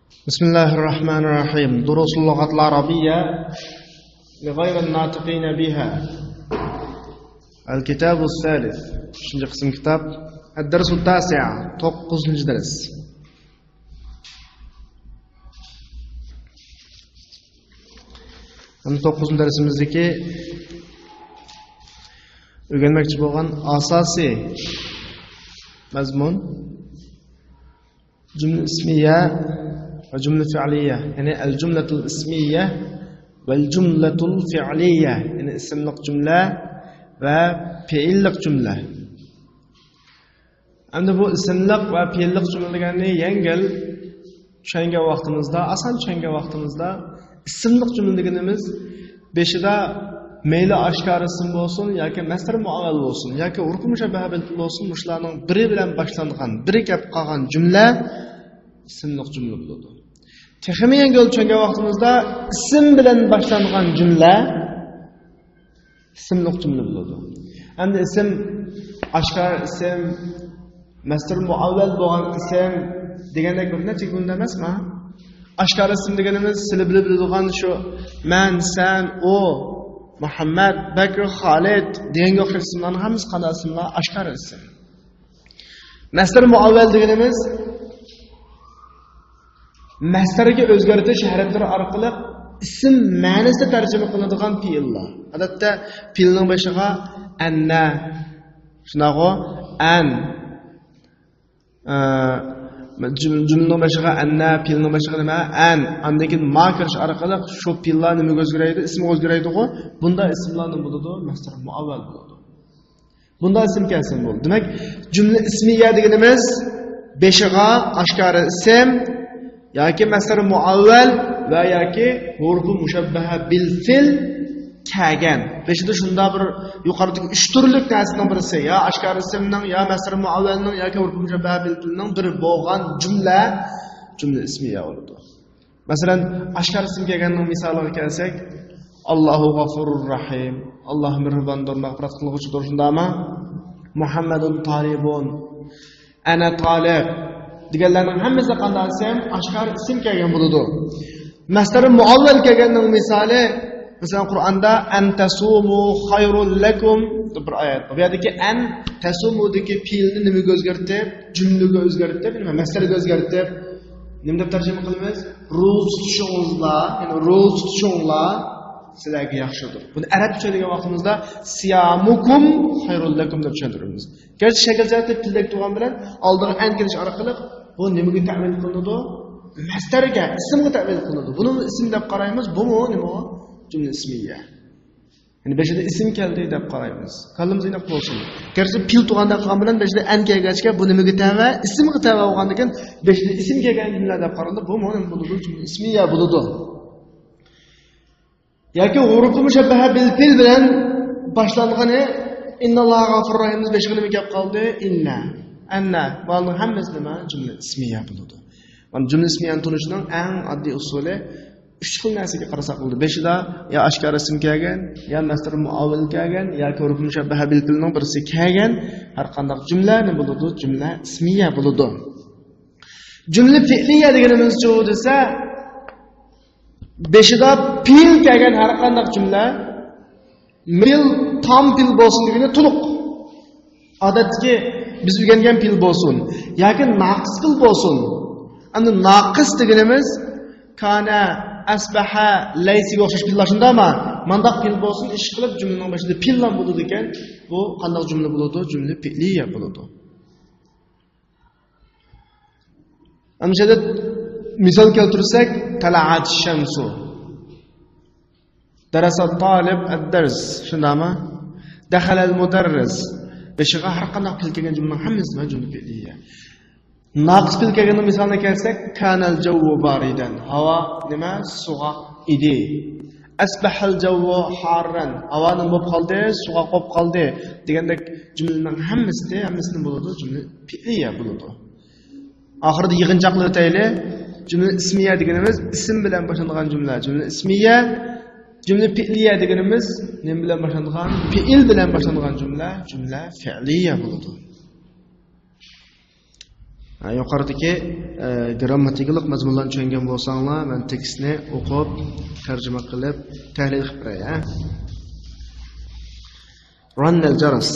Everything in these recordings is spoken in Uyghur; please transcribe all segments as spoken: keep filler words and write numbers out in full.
بسم الله الرحمن الرحيم. دروس اللغة العربية لغير الناطقين بها. الكتاب الثالث. ئۈچىنچى قىسىم كىتاب. الدرس التاسع. توققۇزىنچى دەرس. ھەم توققۇزىنچى دەرسىمىزدىكى ئۆگەنمەكچى بولغان ئاساسىي مەزمۇن جۈملە ئىسمىيە ۋە جۈملە فېئلىيە، يەنى ئەل جۈملەتۇل ئىسمىيە ۋەل جۈملەتۇل فېئلىيە، يەنى ئىسىملىق جۈملە ۋە پېئىللىق جۈملە. ئەمدى بۇ ئىسىملىق ۋە پېئىللىق جۈملە دېگەننى يەڭگىل چۈشەنگەن ۋاقتىمىزدا، ئاسان چۈشەنگەن ۋاقتىمىزدا، ئىسىملىق جۈملە دېگىنىمىز بېشىدا مەيلى ئاشكارا ئىسىم بولسۇن ياكى مەسدەر مۇئەۋۋەل بولسۇن ياكى ھۇرۇپى مۇشەببەھە بىلەن بولسۇن، مۇشۇلارنىڭ بىرى بىلەن باشلانغان، بىرى كەپ قالغان جۈملە ئىسىملىق جۈملە بولىدۇ. تېخىمۇ يەڭگىل چۈشەنگەن ۋاقتىمىزدا ئىسىم بىلەن باشلانغان جۈملە ئىسىملىق جۈملە بولىدۇ. ئەمدى ئىسىم، ئاشكارا ئىسىم، مەسدەر مۇئەۋۋەل بولغان ئىسىم دېگەندەك بىر نەچچە جۈملە ئەمەسمۇ؟ ئاشكارا ئىسىم دېگىنىمىز سىلى بىلىپ بىلىدىغان شۇ مەن، سەن، ئۇ، مۇھەممەد، بەكرى، خالىد دېگەنگە ئوخشاش ئىسىملارنىڭ ھەممىسى قانداق ئىسىملار؟ ئاشكارا ئىسىم. مەسدەر مۇئەۋۋەل دېگىنىمىز مەسدەرگە ئۆزگەرتىش ھەرپلىرى ئارقىلىق ئىسىم مەنىسىدە تەرجىمە قىلىنىدىغان پېئىللار. ئادەتتە پېئىلنىڭ بېشىغا ئەننە، شۇنداقغۇ؟ ئەن. ئە، جۈم-، جۈملىنىڭ بېشىغا ئەننە، پېئىلنىڭ بېشىغا نېمە؟ ئەن. ئاندىن كېيىن ما كىرىش ئارقىلىق شۇ پېئىللار نېمىگە ئۆزگىرەيدۇ؟ ئىسىمغا ئۆزگىرەيدىغۇ؟ بۇنداق ئىسىملار نېمە بولىدۇ؟ مەسدەر مۇئەۋۋەل بولىدۇ. بۇنداق ئىسىم كەلسۇن بولدى. دېمەك، جۈملە ئىسمىيە دېگىنىمىز بېشىغا ئاشكارا ئىسىم ياكى مەسدەر مۇئەۋۋەل ۋە ياكى ھۇرۇپى مۇشەببەھە بىل فېئىل كەلگەن. بېشىدا شۇنداق بىر يۇقىرىدىكى ئۈچ تۈرلۈك نەرسىنىڭ بىرسى، يا ئاشكارا ئىسىمنىڭ، يا مەسدەر مۇئەۋۋەلنىڭ ياكى ھۇرۇپى مۇشەببەھە بىل فېئىلنىڭ بىرى بولغان جۈملە، جۈملە ئىسمىيە بولىدۇ. مەسىلەن، ئاشكارا ئىسىم كەلگەننىڭ مىسالىغا كەلسەك، ئاللاھۇ غەفۇرۇر رەھىم. ئاللاھ مېھرىباندۇر، مەغپىرەت قىلغۇچىدۇر، شۇنداقمۇ؟ مۇھەممەدۇن تالىبۇن. ئەنە تالىب. دېگەنلەرنىڭ ھەممىسى قانداق ئىسىم؟ ئاشكارا ئىسىم كەلگەن بولىدۇ. مەسدەر مۇئەۋۋەل كەلگەننىڭ مىسالى، مەسىلەن، قۇرئاندا ئەن تەسۇمۇ خەيرۇل لەكۇم دەپ بىر ئايەت بار. بۇ يەردىكى ئەن تەسۇمۇدىكى پېئىلنى نېمىگە ئۆزگەرتىپ؟ جۈملىگە ئۆزگەرتىپ، نېمە؟ مەسدەرگە ئۆزگەرتىپ. نېمە دەپ تەرجىمە قىلىمىز؟ روزا تۇتۇشۇڭلار، يەنى روزا تۇتۇشۇڭلار سىلەرگە ياخشىدۇر. بۇنى ئەرەبچە چۈشەندۈرگەن ۋاقتىمىزدا سىيامۇكۇم خەيرۇل لەكۇم دەپ چۈشەندۈرىمىز. گەرچە شەكىل جەھەتتە پېئىلدەك تۇرغان بىلەن ئالدىغا ئەن كېلىش ئارقىلىق بۇ نېمىگە تەۋىل قىلىنىدۇ؟ مەسدەرگە، ئىسىمغا تەۋىل قىلىنىدۇ. بۇنى ئىسىم دەپ قارايمىز، بۇمۇ نېمە؟ جۈملە ئىسمىيە. يەنى بېشىدا ئىسىم كەلدى دەپ قارايمىز. كاللىمىز ئېنىق بولسۇن. گەرچە پېئىل تۇرغاندەك قىلغان بىلەن بېشىدا ئەن كەلگەچكە بۇ نېمىگە تەۋە؟ ئىسىمغا تەۋە بولغاندىكىن بېشىدا ئىسىم كەلگەن جۈملە دەپ قارىلىدۇ. بۇمۇ نېمە بولىدۇ؟ جۈملە ئىسمىيە بولىدۇ. ياكى ھۇرۇپى مۇشەببەھە بىل پېئىل بىلەن باشلانغىنى ئىنناللاھا غەفۇرۇر رەھىم بېشىغا نېمە كەپ قالدى؟ ئىننە. ئەننە. بۇلارنىڭ ھەممىسى نېمە؟ جۈملە ئىسمىيە بولىدۇ. مانا جۈملە ئىسمىيەنى تونۇشنىڭ ئەڭ ئاددىي ئۇسۇلى ئۈچ خىل نەرسىگە قارىساق بولىدۇ. بېشىدا يا ئاشكارا ئىسىم كەلگەن، يا مەسدەر مۇئەۋۋەل كەلگەن، ياكى ھۇرۇپى مۇشەببەھە بىل پېئىلنىڭ بىرسى كەلگەن. ھەر قانداق جۈملە نېمە بولىدۇ؟ جۈملە ئىسمىيە بولىدۇ. جۈملە پېئلىيە دېگىنىمىزچۇ دېسە، بېشىدا پېئىل كەلگەن ھەر قانداق جۈملە، پېئىل تام پېئىل بولسۇن دېگىنى تولۇق. ئادەتتىكى بىز ئۆگەنگەن پېئىل بولسۇن ياكى ناقىس پېئىل بولسۇن. ئەمدى ناقىس دېگىنىمىز كانە، ئەسبەھە، لەيسىگە ئوخشاش پېئىللار شۇنداقمۇ؟ مانداق پېئىل بولسۇن، ئىشقىلىپ جۈملىنىڭ بېشىدا پېئىللا بولىدىكەن. بۇ قانداق جۈملە بولىدۇ؟ جۈملە پېئلىيە بولىدۇ. ئەمدى شۇ يەردە مىسال كەلتۈرسەك، تەلەئەت شەمسۇ. دەرەسە تالىب ئەددەرس. شۇنداقمۇ؟ دەخەلەل مۇدەررىس. بېشىغا ھەر قانداق پېئىل كەلگەن جۈملىنىڭ ھەممىسى جۈملە پېئلىيە. ناقىس پېئىل كەلگەننىڭ مىسالىنى كەلسەك، كانەل جەۋۋۇ بارىدەن. ھاۋا نېمە؟ سوغۇق ئىدى. ئەسبەھەل جەۋۋۇ ھاررەن. ھاۋا نېمە بولۇپ قالدى؟ سوغۇق بولۇپ قالدى. دېگەندەك جۈملىنىڭ ھەممىسى، ھەممىسى نېمە بولىدۇ؟ جۈملە پېئلىيە بولىدۇ. ئاخىرىدا يىغىنچاقلاپ ئۆتەيلى. جۈملە ئىسمىيە دېگىنىمىز ئىسىم بىلەن باشلانغان جۈملە، جۈملە ئىسمىيە. جۈملە پېئلىيە دېگىنىمىز نېمە بىلەن باشلانغان؟ پېئىل بىلەن باشلانغان جۈملە، جۈملە پېئلىيە بولىدۇ. ھە، يۇقىرىدىكى، ئە، گىرامماتىكىلىق مەزمۇنلارنى چۈشەنگەن بولساڭلار، مەن تېكىستنى ئوقۇپ، تەرجىمە قىلىپ، تەھلىل قىلىپ بېرەي، ھە. رن الجرس.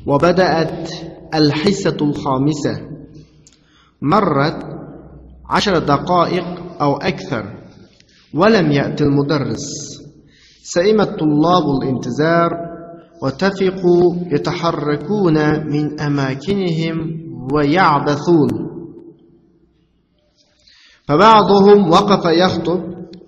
وبدأت الحصة الخامسة. مرت عشر دقائق أو أكثر، ولم يأت المدرس. سئم الطلاب الانتظار، وطفقوا يتحركون من أماكنهم ويعبثون. فبعضهم وقف يخطب،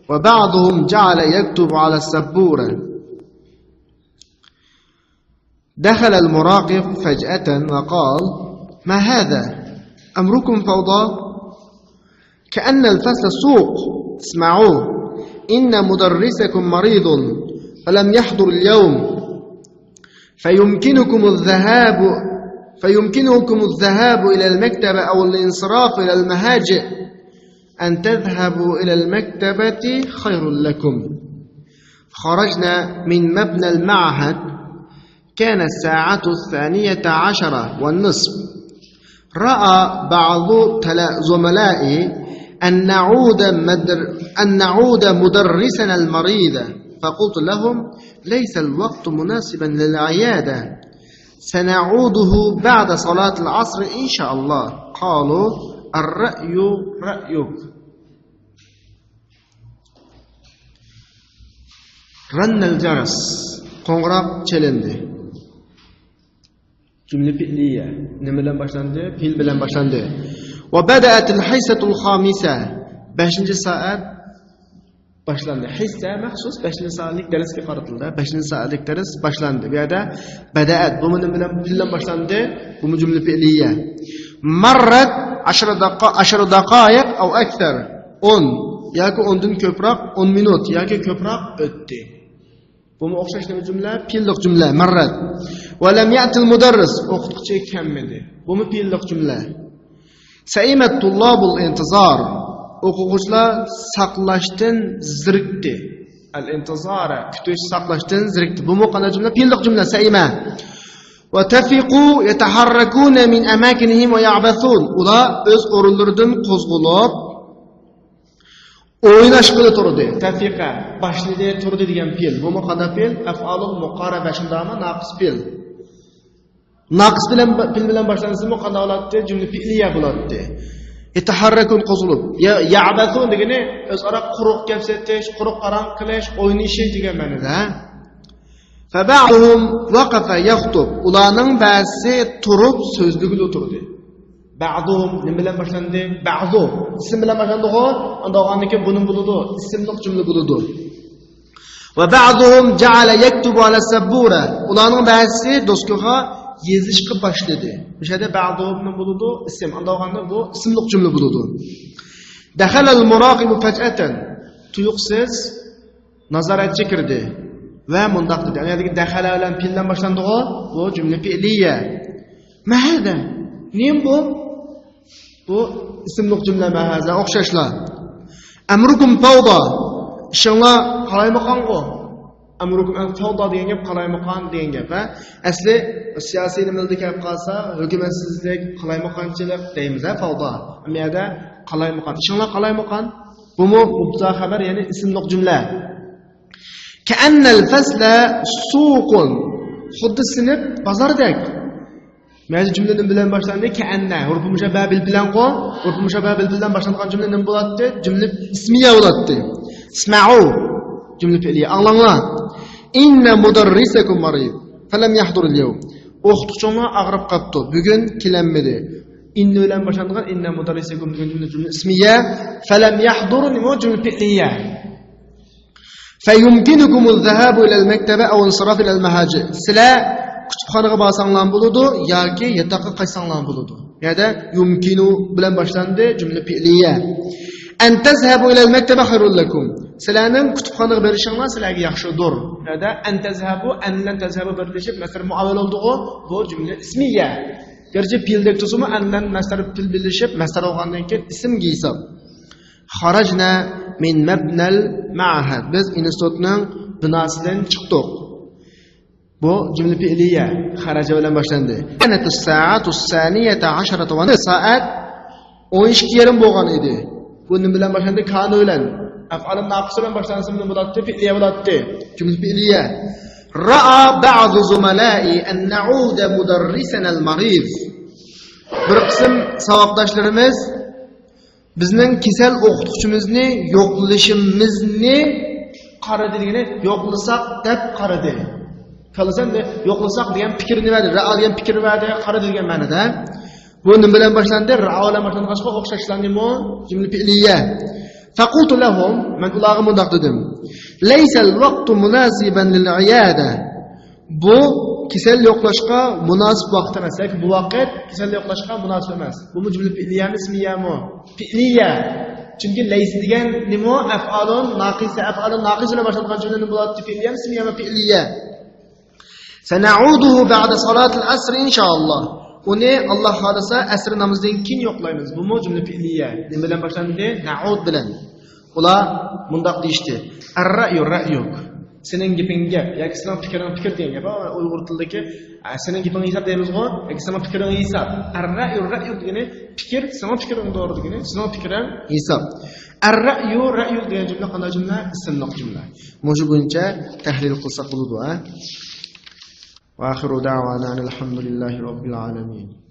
وبعضهم جعل يكتب على السبورة. دخل المراقب فجأة وقال: "ما هذا؟ أمركم فوضى؟ كأن الفصل سوق. اسمعوا، إن مدرسكم مريض فلم يحضر اليوم، فيمكنكم الذهاب، فيمكنكم الذهاب إلى المكتبة أو الانصراف إلى المهاجئ. أن تذهبوا إلى المكتبة خير لكم." خرجنا من مبنى المعهد. كان الساعة الثانية عشرة والنصف. رأى بعض تلا-، زملائي أن نعود مدر-، أن نعود مدرسنا المريض، فقلت لهم: "ليس الوقت مناسبا للعيادة، سنعوده بعد صلاة العصر إن شاء الله." قالوا: "الرأي رأيك." رن الجرس. قوڭغۇراق چېلىندى. جۈملە پېئلىيە. نېمە بىلەن باشلاندى؟ پېئىل بىلەن باشلاندى. وبدأت الحصة الخامسة. بەشىنچى سائەت باشلاندى. ھىسسە مەخسۇس بەشىنچى سائەتلىك دەرسكە قارىتىلدى. بەشىنچى سائەتلىك دەرس باشلاندى. بۇ يەردە بدأت. بۇمۇ نېمە بىلەن، پېئىل بىلەن باشلاندى؟ بۇمۇ جۈملە پېئلىيە. مرت عشر دقا-، عشر دقائق أو أكثر. ئون ياكى ئوندىن كۆپرەك، ئون مىنۇت ياكى كۆپرەك ئۆتتى. بۇمۇ ئوخشاش نېمە جۈملە؟ پېئىللىق جۈملە، مرت. ولم يأت المدرس، ئوقۇتقۇچى كەلمىدى. بۇمۇ پېئىللىق جۈملە. سئم الطلاب الانتظار، ئوقۇغۇچىلار ساقلاشتىن زېرىكتى. الانتظار، كۈتۈش، ساقلاشتىن زېرىكتى. بۇمۇ قانداق جۈملە؟ پېئىللىق جۈملە، سئم. وطفقوا يتحركون من أماكنهم ويعبثون. ئۇلار ئۆز ئورۇنلىرىدىن قوزغىلىپ، ئويناشقىلى تۇردى. تەفىقە، باشلىدى، تۇردى دېگەن پېئىل. بۇمۇ قانداق پېئىل؟ ئەفئالۇل مۇقارەبە، شۇنداقمۇ؟ ناقىس پېئىل. ناقىس بىلەن، پېئىل بىلەن باشلانسىمۇ قانداق بولاتتى؟ جۈملە پېئلىيە بولاتتى. يتحركون، قوزغىلىپ. يا-، يعبثون دېگىنى ئۆزئارا قۇرۇق گەپ سېتىش، قۇرۇق پاراڭ قىلىش، ئوينىشىش دېگەن مەنىدە. فبعضهم وقف يخطب. ئۇلارنىڭ بەزىسى تۇرۇپ سۆزلىگىلى تۇردى. بعضهم نېمە بىلەن باشلاندى؟ بعضو. ئىسىم بىلەن باشلاندىغۇ؟ ئانداق بولغاندىن كېيىن بۇ نېمە بولىدۇ؟ ئىسىملىق جۈملە بولىدۇ. وبعضهم جعل يكتب على السبورة. ئۇلارنىڭ بەزىسى دوسكىغا يېزىشقا باشلىدى. بۇ يەردە بعضهم نېمە بولىدۇ؟ ئىسىم. ئانداق بولغاندا بۇ ئىسىملىق جۈملە بولىدۇ. دخل المراقب فجأة. تۇيۇقسىز نازارەتچى كىردى ۋە مۇنداق دېدى. ئەنە يەردىكى دەخەلە بىلەن پېئىل بىلەن باشلاندىغۇ؟ بۇ جۈملە پېئلىيە. ما هذا؟ نېمە بۇ؟ بۇ ئىسىملىق جۈملە ما هذا ئوخشاشلا. أمركم فوضى. ئىشىڭلار قالايمىقانغۇ؟ أمركم، ئەمدى فوضا دېگەن گەپ قالايمىقان دېگەن گەپ، ھە؟ ئەسلى سىياسىي نېمىلەردە كېلىپ قالسا، ھۆكۈمەتسىزلىك، قالايمىقانچىلىق دەيمىز، ھە، فوضا. ئەمما يەردە قالايمىقان. ئىشىڭلار قالايمىقان. بۇمۇ مۇبتەدا خەۋەر، يەنى ئىسىملىق جۈملە. كأن الفصل سوق. خۇددى سىنىپ بازاردەك. مەزى جۈملە نېمە بىلەن باشلاندى؟ كأن. ھۇرۇپى مۇشەببەھە بىل بىلەنغۇ؟ ھۇرۇپى مۇشەببەھە بىل بىلەن باشلانغان جۈملە نېمە بولاتتى؟ جۈملە ئىسمىيە بولاتتى. اسمعوا. جۈملە پېئلىيە. ئاڭلاڭلار. إن مدرسكم مريض فلم يحضر اليوم. ئوقۇتقۇچىڭلار ئاغرىپ قاپتۇ، بۈگۈن كېلەلمىدى. إن بىلەن باشلانغان إن مدرسكم دېگەن جۈملە، جۈملە ئىسمىيە. فلم يحضر نېمە؟ جۈملە پېئلىيە. فيمكنكم الذهاب إلى المكتبة أو الانصراف إلى المهاجئ. سىلەر كۇتۇپخانىغا بارساڭلارمۇ بولىدۇ ياكى ياتاققا قايتساڭلارمۇ بولىدۇ. يەردە يمكن بىلەن باشلاندى، جۈملە پېئلىيە. أن تذهبوا إلى المكتبة خير لكم. سىلەرنىڭ كۇتۇپخانىغا بېرىشىڭلار سىلەرگە ياخشىدۇر. يەردە أن تذهبوا، أن بىلەن تذهبوا بىرلىشىپ مەسدەر مۇئەۋۋەل بولدىغۇ، بۇ جۈملە ئىسمىيە. گەرچە پېئىلدەك تۇرسىمۇ، أن بىلەن مەسدەر پېئىل بىرلىشىپ مەسدەر بولغاندىن كېيىن ئىسىمگە ھېساب. خرجنا من مبنى المعهد. بىز ئىنستىتۇتنىڭ بىناسىدىن چىقتۇق. بۇ جۈملە پېئلىيە، خەرەجە بىلەن باشلاندى. كانت الساعة الثانية عشرة ونصفا، سائەت ئون ئىككى يېرىم بولغان ئىدى. بۇ نېمە بىلەن باشلاندى؟ كان بىلەن. ئەفئالى ناقىس بىلەن باشلانسا نېمە بولاتتى؟ پېئلىيە بولاتتى. جۈملە پېئلىيە. رأى بعض زملائي أن نعود مدرسنا المريض. بىر قىسىم ساۋاقداشلىرىمىز بىزنىڭ كېسەل ئوقۇتقۇچىمىزنى يوقلىشىمىزنى قارىدى دېگىنى، يوقلىساق دەپ قارىدى. كاللىسام، يوقلىساق دېگەن پىكىرنى بەردى، رەئا دېگەن پىكىرنى بەردى، قارىدى دېگەن مەنىدە. بۇ نېمە بىلەن باشلاندى؟ رەئا بىلەن باشلانغاچقا ئوخشاشلارنىمۇ جۈملە پېئلىيە. فقلت لهم، مەن ئۇلارغا مۇنداق دېدىم. ليس الوقت مناسبا للعيادة. بۇ كېسەل يوقلاشقا مۇناسىپ ۋاقىت ئەمەس. ياكى بۇ ۋاقىت كېسەل يوقلاشقا مۇناسىپ ئەمەس. بۇمۇ جۈملە پېئلىيەمۇ ئىسمىيەمۇ؟ پېئلىيە. چۈنكى لەيسە دېگەن نېمە؟ ئەفئالۇن ناقىسە، ئەفئالۇن ناقىسە بىلەن باشلانغان جۈملە نېمە بولاتتى؟ پېئلىيەمۇ ئىسمىيەمۇ؟ پېئلىيە. سنعوده بعد صلاة العصر إن شاء الله. ئۇنى ئاللا خالىسا ئەسىر نامىزىدىن كېيىن يوقلايمىز. بۇمۇ جۈملە پېئلىيە. نېمە بىلەن باشلاندى؟ نەئۇد بىلەن. ئۇلار مۇنداق دېيىشتى. الرأي رأيك. سېنىڭ گېپىڭ گەپ ياكى سېنىڭ پىكرىڭ پىكىر دېگەن گەپ. ئۇيغۇر تىلىدىكى، ئە، سېنىڭ گېپىڭ ھېساب دەيمىزغۇ، ياكى سېنىڭ پىكرىڭ ھېساب. الرأي رأيك دېگىنى پىكىر، سېنىڭ پىكرىڭ توغرا دېگىنى، سېنىڭ پىكرىڭ ھېساب. الرأي رأيك دېگەن جۈملە قانداق جۈملە؟ ئىسىملىق جۈملە. مۇشۇ بويىچە تەھلىل قىلساق بولىدۇ، ھە؟ وآخر دعوانا أن الحمد لله رب العالمين.